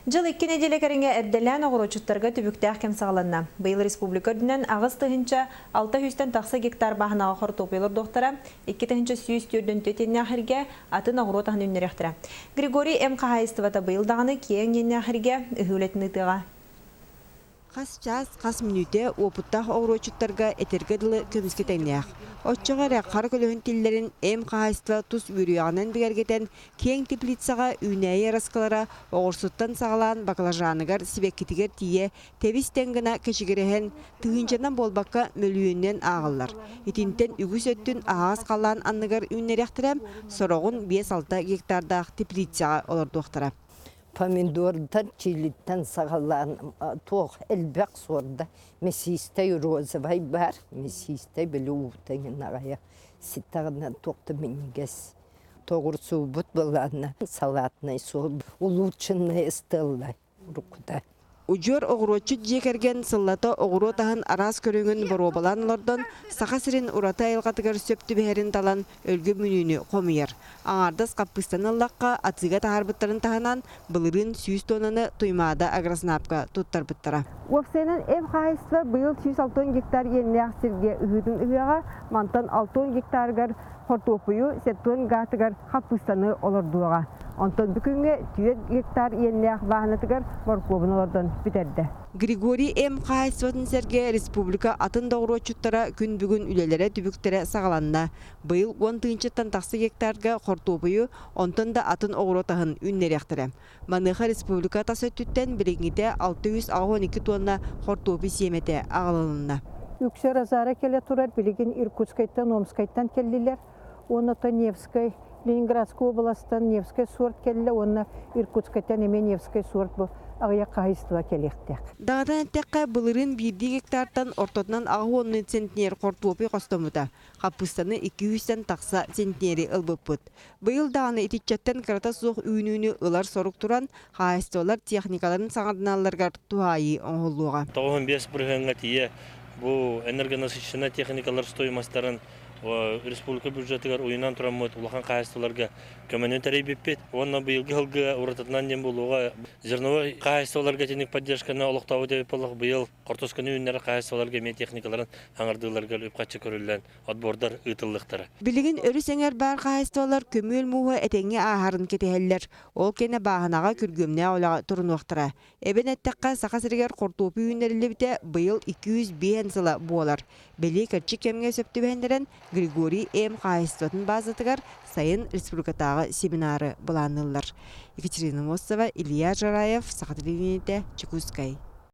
Дьыл икки нэдиэлэ кэриҥэ эрдэлээн оҕуруотчуттарга түбүктээх кэм саҕаланна. Быйыл республика үрдүнэн 8600 сүүстэн тахса гектар бааһынаҕа хортуоппуй олордуохтара, 2144 иэннээх сиргэ атын оҕуруот аһын үүннэриэхтэрэ. Григорий М. Хаһаайыстыбата быйыл даҕаны киэҥ иэннээх сиргэ ыһыы үлэтин ыытыаҕа. Хас чаас, хас мүнүүтэ уопуттаах оҕуруотчуттарга этэргэ дылы көмүскэ тэҥнээх. Оччоҕо эрэ хара көлөһүн тиллэрин эм хаһаайыстыба тус үөрүйэҕинэн бигэргэтэн, киэҥ теплицаҕа үүнээйи араскалара оҕурсуттан саҕалаан баклажаныгар, сибэккитигэр тиийэ тэбис-тэҥ гына кэчигирэһэн, тыһыынчанан буолбакка мөлүйүөнүнэн ааҕыллар. Итинтэн үгүс өттүн аһаҕас халлаан анныгар үүннэриэхтэрэ, сороҕун биэс-алта гектардаах теплицаҕа олордуохтара. Помидордар чилиттэн саҕалаан туох элбэх суорда мясистай розовай баар, мясистай били уута иҥин аҕайа ситтэҕинэ туох да минньигэс. Тоҕурсуубут былаанна салатнай суол улучшенная стелла уруккута. Удьуор оҕуруотчут дьиэ кэргэн сыллата оҕуруот аһын араас көрүҥүн боруобалаан олордон, Саха сирин ураты айылҕатыгар сөп түбэһэрин талан өлгөм үүнүүнү хомуйар. Аҥаардас хаппыыстаны ыллахха, атыыга таһаарбыттарын таһынан, былырыын 100 туоннаны Туймаада агроснабка туттарбыттара. Уопсайынан эв хаһаайыстыба быйыл 160 гектар иэннээх сиргэ ыһыытын ыһыаҕа, мантан 60 гектарыгар хортуоппуйу, 70 гаатыгар хаппыыстаны олордуоҕа. Онтон бүгүҥҥэ 4 гектар иэннээх бааһынатыгар моркуобун олордон бүтэрдэ. Григорий М. Хаһаайыстыбатын сэргэ республика атын да оҕуруотчуттара күн бүгүн үлэлэрэ түбүктэрэ саҕаланна. Быйыл уон тыһыынчаттан тахса гектарга хортуопуйу, онтон да атын оҕуруот аһын үүннэриэхтэрэ. Маныаха республика тас өттүттэн билиҥҥитэ 682 туонна хортуопуй сиэмэтэ аҕалылынна. Үксэ Розара кэлэ турар, билигин Иркутскайтан, Омскайтан кэллилэр. Уонна Невскай, Ленинградскай уобаластан Невскай суорт кэллэ уонна Иркутскайтан эмиэ Невскай суорт бу аҕыйах хаһаайыстыба кэлиэхтээх. Даҕатан эттэххэ, былырыын биирдии гектартан ортотунан 80 центнер хортуопуй хостоммута. Хаппыыстаны 200-тэн тахса центнери ылбыппыт. Быйыл даҕаны итиччэттэн кырата суох үүнүүнү ылар сорук туран, хаһаайыстыбалар техникаларын саҥардыналларыгар туһаайыы оҥоһуллуоҕа. 95 бырыһыаҥҥа тиийэ бу энергонасыщеннай техникалар стоимостарын республика бюджетыгар уйунан тураммыт улахан хаһаайыстыбаларга көмөнү тэрийбиппит. Уонна быйылгы сылга уратытынан диэн буолуоҕа зерновой хаһаайыстыбаларга итинник поддержканы олохтообут эбит буоллах быйыл хортуосканы үүннэрэр хаһаайыстыбаларга эмиэ техникаларын хаҥардыыларыгар үп-харчы көрүллэн отбордар ыытыллыахтара. Билигин өрүс эҥэр баар хаһаайыстыбалар көмүөл мууһа этэҥҥэ ааһарын кэтэһэллэр. Ол кэннэ бааһынаҕа күргүөмнээх үлэҕэ турунуохтара. Эбэн эттэххэ, Саха сиригэр хортуоппуй үүннэриллибитэ быйыл 205 сыла буолар. Бэлиэ кэрчик кэмҥэ сөп түбэһиннэрэн Григорий М. хаһаайыстыбатын баазатыгар сайын республикатааҕы семинары былаанныыллар. Екатерина Мостова, Илья Жараев, Саха телевидениетэ, Чекускай.